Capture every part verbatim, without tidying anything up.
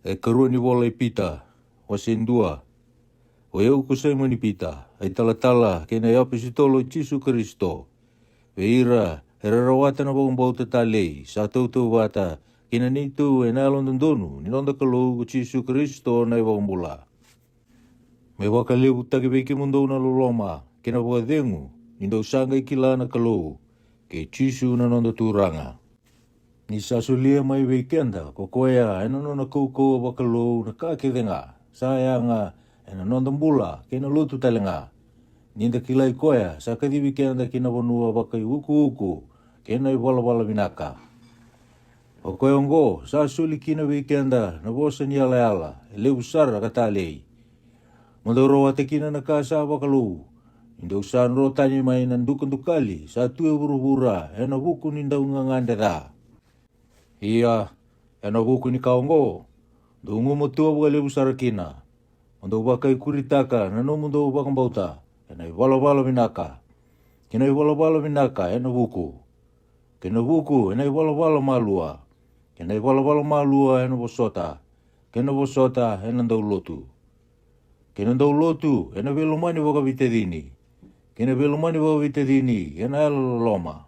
E karua ni vola i Pita, wase dua. O yau ko Saimoni Pita, a italatala kei na iapositolo i Jisu Karisito. Vei ira era rawata na vakabauta talei sa tautauvata kei na neitou ena yalododonu ni noda Kalou ko Jisu Karisito na iVakabula. Me vakalevutaki vei kemudou na loloma kei na vakacegu ni dou sa qai kila na Kalou, kei Jisu na noda Turaga. Ni sa solia mai vei keda ko koya ena nona kaukauwa vakalou na ka kece ga sa yaga ena noda bula kei na lotu tale ga. Ni da kilai koya sa kacivi keda ki na vanua vakaiukuuku kei na ivalavala vinaka. O koya oqo sa soli kina vei keda na vosa ni yalayala e levu sara ka talei. Mo dou rawata kina na ka sa vakalou, ni dou sa dro tani mai na dukadukali sa tu e vuravura ena vuku ni daugagadre ca. Ia, ena vuku ni ka oqo, dou gumatua vakalevu sara kina. Mo dou vakaikuritaka na nomudou vakabauta ena ivalavala vinaka, kei na ivalavala vinaka ena vuku, kei na vuku ena ivalavala malua, kei na ivalavala malua ena vosota, kei na vosota ena daulotu, kei na daulotu ena veilomani vakaveitacini, kei na veilomani vakaveitacini ena yalololoma.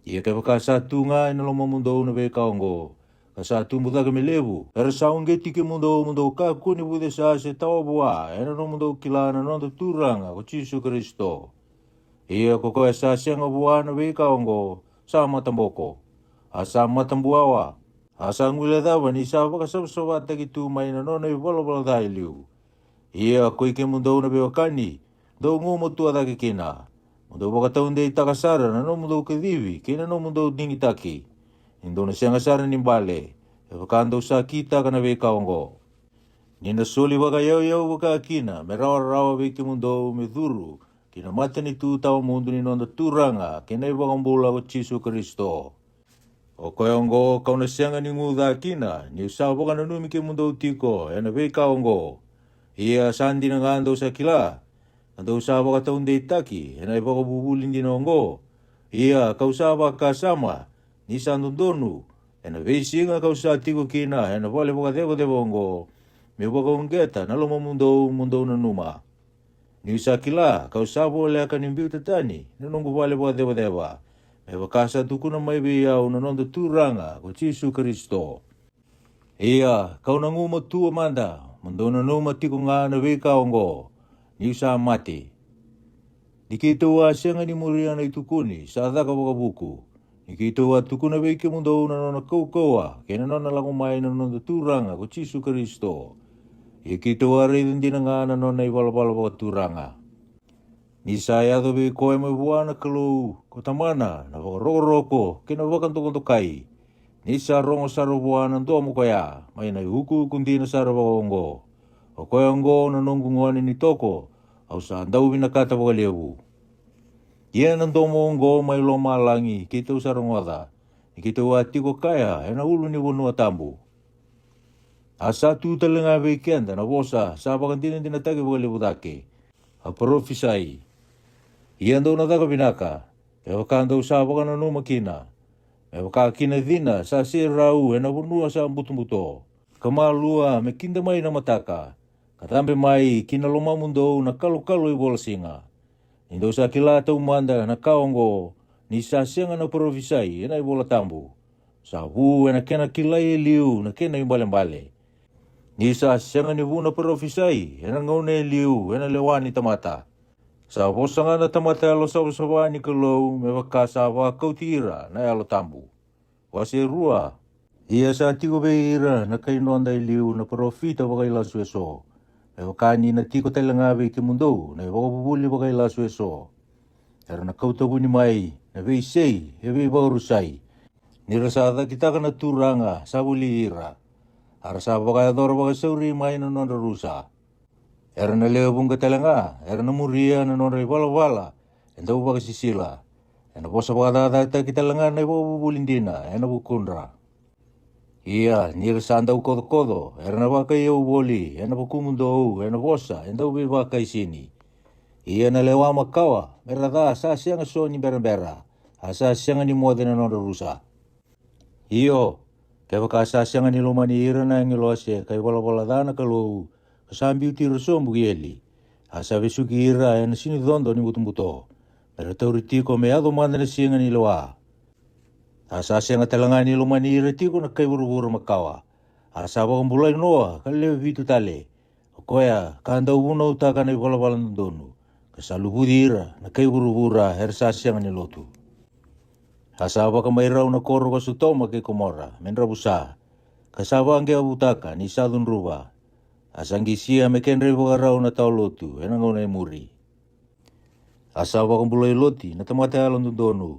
Ia kevaka sa tu ga ena lomamudou na veika oqo, ka sa tubu cake me levu, era sa uqeti kemudou mo dou kakua ni vucesa se tawa vua ena nomudou kila na noda Turaga ko Jisu Karisito. Ia ko koya sa sega vua na veika oqo sa mataboko, a sa matabuawa, a sa guilecava ni sa vakasavasavataki tu mai na nona ivalavala ca e liu. Ia koi kemudou na veiwekani, dou gumatua cake kina, mo dou vakataudeitaka sara na nomudou kacivi kei na nomudou digitaki. Ni dou na sega sara ni bale, kevaka dou sa kitaka na veika oqo. Ni na soli vakayauyau vaka kina me rawarawa vei kemudou me curu ki na matanitu tawamudu ni noda Turaga kei na iVakabula ko Jisu Karisito. O koya oqo kau na sega ni guca kina niu sa vakananumi kemudou tiko ena veika oqo. Ia sa dina ga dou sa kila, ka dou sa vakataudeitaki ena ivakavuvuli dina oqo. Ia kau sa vakasama ni sa dodonu, ena veisiga kau sa tiko kina ena vale vakacevaceva oqo, meu vakauqeta na lomamudou mo dou nanuma. Niu sa kila kau sa voleka ni biuta tani na noqu vale vakacevaceva, me vaka sa tukuna mai vei au na noda Turaga ko Jisu Karisito. Ia kau na gumatua mada mo dou nanuma tiko ga na veika oqo, niu sa mate. Ni keitou a sega ni muria na itukuni sa caka vakavuku, ni keitou a tukuna vei kemudou na nona kaukauwa kei na nona lako mai na noda Turaga ko Jisu Karisito. Ia keitou a raica dina ga na nona ivalavala vakaturaga. Ni sa yaco vei koya mai vua na Kalou ko Tamana na vakarokoroko kei na vakadokadokai. Ni sa rogo sara vua na domo koya mai na iukuuku dina sara vakaoqo. O koya oqo na noqu gone ni toko, au sa dau vinakata vakalevu. Ia na domo oqo mai lomalagi keitou sa rogoca, ni keitou a tiko kaya ena ulu ni vanua tabu. A sa tu tale ga vei keda na vosa sa vakadinadinataki vakalevu cake, a parofisai. Ia dou na caka vinaka, kevaka dou sa vakananuma kina, me vaka kina cina sa serau ena vanua sa butobuto, ka malua me kida mai na mataka, ka cabe mai ki na lomamudou na kalokalo ivolasiga. Ni dou sa kila taumada na ka oqo, ni sa sega na parofisai ena iVola Tabu, sa vu ena kena kilai e liu na kena ibalebale. Ni sa sega ni vu na parofisai ena gauna e liu ena lewa ni tamata. Sa vosa ga na tamata yalosavasava ni Kalou me vaka sa vakauti ira na Yalo Tabu. Wase rua. Ia sa tiko vei ira na kai noda e liu na parofita vakailasu eso, me vaka ni na tiko tale ga vei kemudou na ivakavuvuli vakailasu eso. Era na kauta vuni mai na veisei e veivakarusai, ni ra sa cakitaka na Turaga sa voli ira, a ra sa vakayacora vakasauri mai na nodra rusa. Era na lewe vuqa tale ga era na muria na nodra ivalavala e dau vakasisila. Ena vosa vakacacataki tale ga na ivakavuvuli dina ena vukudra. Ia ni ra sa dau kocokoco, era na vakaiyau voli ena vukumudou ena vosa e dau veivakaisini. Ia na lewa makawa me ra ca sa sega so ni berabera, a sa sega ni moce na nodra rusa. Io, Kevaka sa sega ni lomani ira na agilose ka ivalavala ca na Kalou, ka sa biuti ira sobu ki eli, a sa vesuki ira ena sinicodo ni butobuto, me ra tauri tiko me yaco mada na siga ni lewa. A sa sega tale ga ni lomani ira tiko na kai vuravura makawa, a sa vakabulai Noa ka lewe vitu tale, o koya ka dau vunautaka na ivalavala dodonu, ka sa luvuci ira na kai vuravura era sa sega ni lotu. A sa vakamai rau na koro ko Sotoma kei Komora me dravusa, ka sa vaqeavutaka ni sa cudruva. A sa qisia me kedra ivakarau na tawa lotu ena gauna e muri. A sa vakabulai Loti na tamata yalododonu,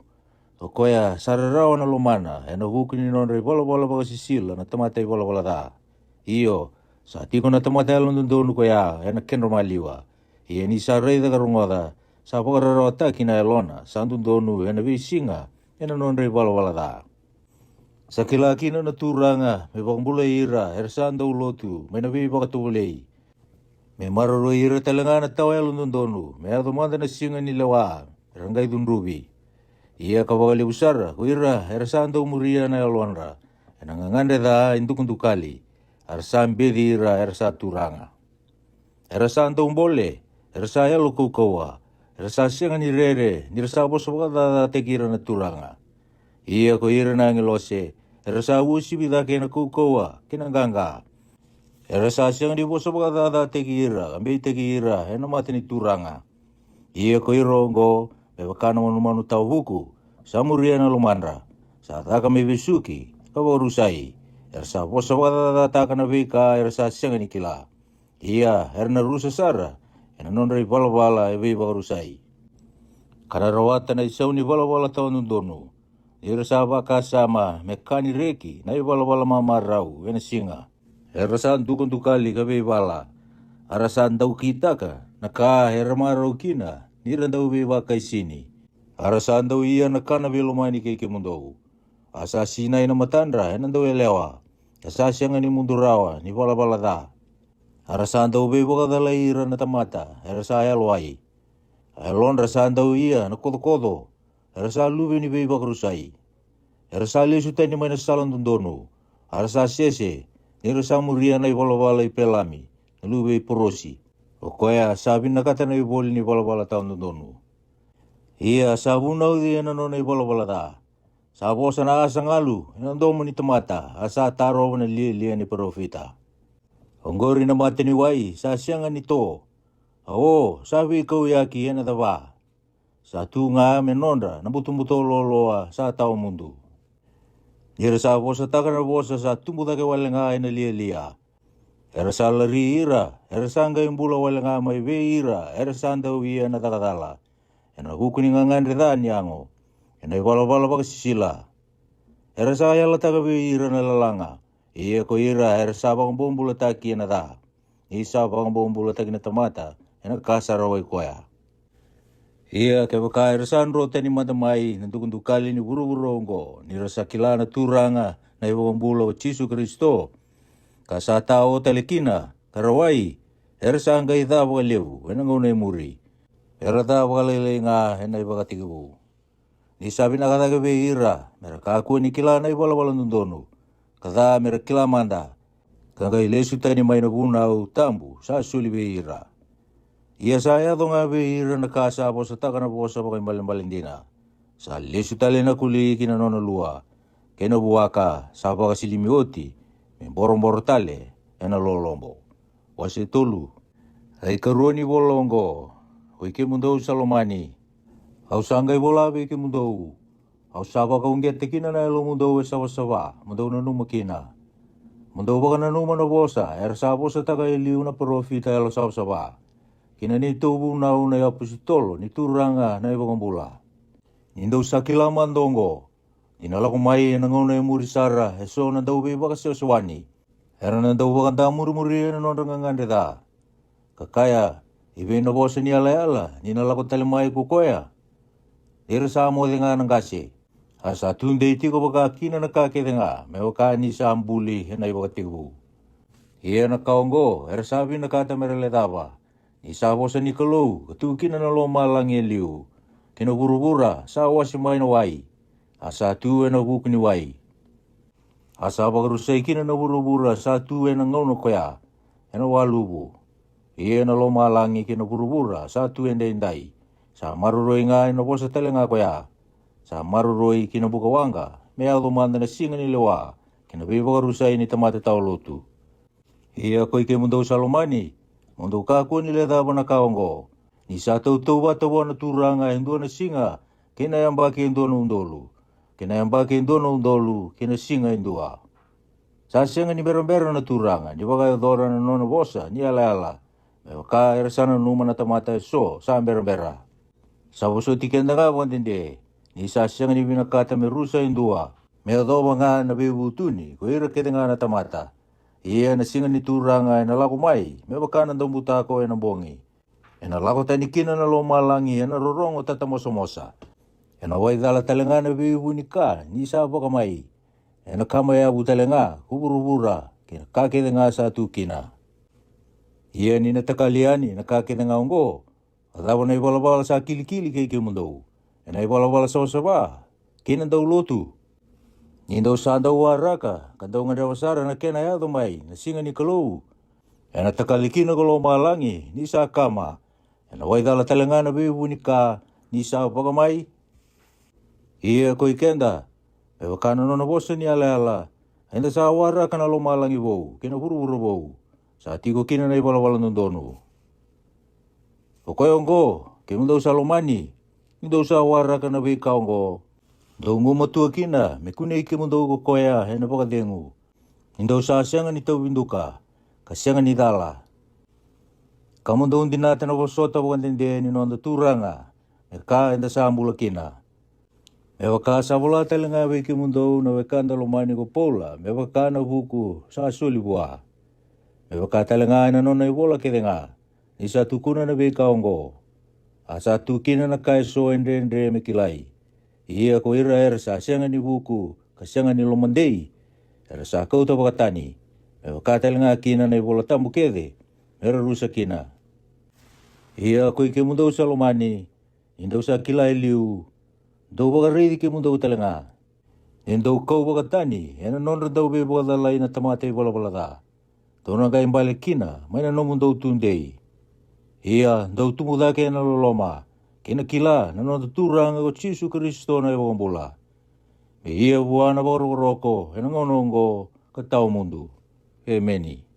o koya sa rarawa na lomana ena vuku ni nodra ivalavala vakasisila na tamata ivalavala ca. Io, sa tiko na tamata yalododonu koya ena kedra maliwa. Ia ni sa raica ka rogoca, sa vakararawataki na yalona sa dodonu ena veisiga ena nodra ivalavala ca. Sa kila kina na Turaga me vakabulai ira era sa dau lotu mai na veivakatovolei, me maroroi ira tale ga na tawa yalododonu me yaco mada na siga ni lewa, era qai cudruvi. Ia ka vakalevu sara ko ira era sa dau muria na yalodra ena gagadre ca e dukadukali, a ra sa beci ira era sa turaga. Era sa dau bole, era sa yalo kaukauwa, era sa sega ni rere ni ra sa vosa vakacacataki ira na Turaga. Ia ko ira na agilose, era sa uasivi cake ena kaukauwa kei na qaqa. Era sa sega ni vosa vakacacataki ira ka beitaki ira ena mata ni Turaga. Ia ko ira oqo, me vaka na manumanu tawavuku, sa muria na lomadra, sa caka me vesuki ka vakarusai. Era sa vosa vakacacataka na veika era sa sega ni kila. Ia era na rusa sara ena nodra ivalavala e veivakarusai, ka na rawata na isau ni valavala tawa dodonu. Ni ra sa vakasama me ka ni reki na ivalavala mamarau ena siga, era sa dukadukali ka veivala, a ra sa daukitaka na ka era marau kina ni ra dau veivakaisini. A ra sa dau ia na kana veilomani kei kemudou, a sa sinai na matadra ena dau yalewa, a sa sega ni mudu rawa ni valavala ca. A ra sa dau veivakacalai ira na tamata era sa yalowai. A yalodra sa dau ia na kocokoco, era sa luve ni veivakarusai. Era sa lesu tani mai na sala dodonu, a ra sa sese, ni ra sa muria na ivalavala i Pelami na luve i Porosi, o koya sa vinakata na ivoli ni valavala tawa dodonu. Ia sa vunauci ena nona ivalavala ca. Sa vosa na asagalu ena domo ni tamata, a sa tarova na lialia ni parofita. Oqori na mata ni wai sa sega ni to, a o sa veikauyaki ena cava. Sa tu ga me nodra na butobuto loaloa sa tawa mudu. Ni ra sa vosataka na vosa sa tubu cake wale ga ena lialia. Era sa lari ira era sa qai bula wale ga mai vei ira era sa dau ia na caka cala, ena vuku ni gagadre ca ni yago, ena ivalavala vakasisila. Era sa yalataka vei ira na lalaga, ia ko ira era sa vakabobulataki ena ca, ni sa vakabobulataki na tamata ena ka sa rawai koya. Ia kevaka era sa dro tani mada mai na dukadukali ni vuravura oqo, ni ra sa kila na Turaga na iVakabula o Jisu Karisito, ka sa tao tale kina ka rawai, era sa qai ca vakalevu ena gauna e muri, era ca vakalailai ga ena ivakatekivu. Ni sa vinaka cake vei ira me ra kakua ni kila na ivalavala dodonu, ka ca me ra kila mada, ka qai lesu tani mai na vunau tabu sa soli vei ira. Ia sa yaco ga vei ira na ka sa vosataka na vosa vakaibalebale dina. Sa lesu tale na koli ki na nona lua, kei na vuaka sa vakasilimi oti me boroboro tale ena lolobo. Wase tolu. A ikarua ni vola oqo, oi kemudou sa lomani, au sa qai vola vei kemudou, au sa vakauqeta kina na yalomudou e savasava, mo dou nanuma kina. Mo dou vakananuma na vosa era sa vosataka e liu na parofita yalosavasava, kei na neitou vunau na iapositolo ni Turaga na iVakabula. Ni dou sa kila mada oqo, ni na lako mai ena gauna e muri sara eso na dauveivakasewasewani, era na dau vakadamurimuri ena nodra gagadre ca, ka kaya, i vei na vosa ni yalayala ni na lako tale mai ko koya? Ni ra sa moce ga na qase, a sa tu dei tiko vaka kina na ka kece ga me vaka ni sa buli ena ivakatekivu. Ia na ka oqo era sa vinakata me ra lecava, ni sa vosa ni Kalou ka tu kina na lomalagi e liu, kei na vuravura sa wase mai na wai, a sa tu ena vuku ni wai. A sa vakarusai kina na vuravura sa tu ena gauna koya, ena waluvu. Ia na lomalagi kei na vuravura sa tu edaidai, sa maroroi ga ena vosa tale ga koya. Sa maroroi ki na buka waqa, me yaco mada na siga ni lewa kei na veivakarusai ni tamata tawa lotu. Ia koi kemudou sa lomani, mo dou kakua ni lecava na ka oqo, ni sa tautauvata vua na Turaga e dua na siga kei na yabaki e dua na udolu, kei na yabaki e dua na udolu kei na siga e dua. Sa sega ni berabera na Turaga ni vakayacora na nona vosa ni yalayala, me vaka era sa nanuma na tamata eso sa berabera. Sa vosoti keda ga vakadede, ni sa sega ni vinakata me rusa e dua, me yacova ga na veivutuni ko ira kece ga na tamata. Ia na siga ni Turaga ena lako mai me vaka na daubutako ena bogi. Ena lako tani kina na lomalagi ena rorogo tatamosamosa. Ena waicala tale ga na veivunika ni sa vakamai. Ena kama yavu tale ga ko vuravura kei na ka kece ga sa tu kina. Ia ni na takali yani na ka kece ga oqo, a cava na ivalavala sa kilikili kei kemudou? Ena ivalavala savasava kei na daulotu. Ni dou sa dau waraka ka dau gadreva sara na kena yaco mai na siga ni Kalou. Ena takali kina ko lomalagi ni sa kama. Ena waicala tale ga na veivunika ni sa vakamai. Ia koi keda, me vaka na nona vosa ni yalayala, eda sa waraka na lomalagi vou kei na vuravura vou, sa tiko kina na ivalavala dodonu. O koya oqo, kemudou sa lomani, ni dou sa waraka na veika oqo, dou gumatua kina me kunei kemudou ko koya ena vakacegu, ni dou sa sega ni tauviduka ka sega ni cala. Ka mo dou dinata na vosota vakadede ni noda Turaga, me ka eda sa bula kina. Me vaka sa vola tale ga vei kemudou na wekada lomani ko Paula, me vaka na vuku sa soli vua. Me vaka tale ga ena nona ivola kece ga, ni sa tukuna na veika oqo. A sa tu kina na ka eso e dredre me kilai. Ia ko ira era sa sega ni vuku ka sega ni lomadei, era sa kauta vakatani, me vaka tale ga kina na ivola tabu kece, me ra rusa kina. Ia koi kemudou sa lomani, ni dou sa kila e liu, dou vakaraici kemudou tale ga. Ni dou kau vakatani ena nodra dau veivakacalai na tamata ivalavala ca. Dou na qai bale kina mai na nomudou tudei. Ia dou tubu cake ena loloma kei na kila na noda Turaga ko Jisu Karisito na iVakabula. Me ia vua na vakarokoroko ena gauna oqo ka tawa mudu. Emeni.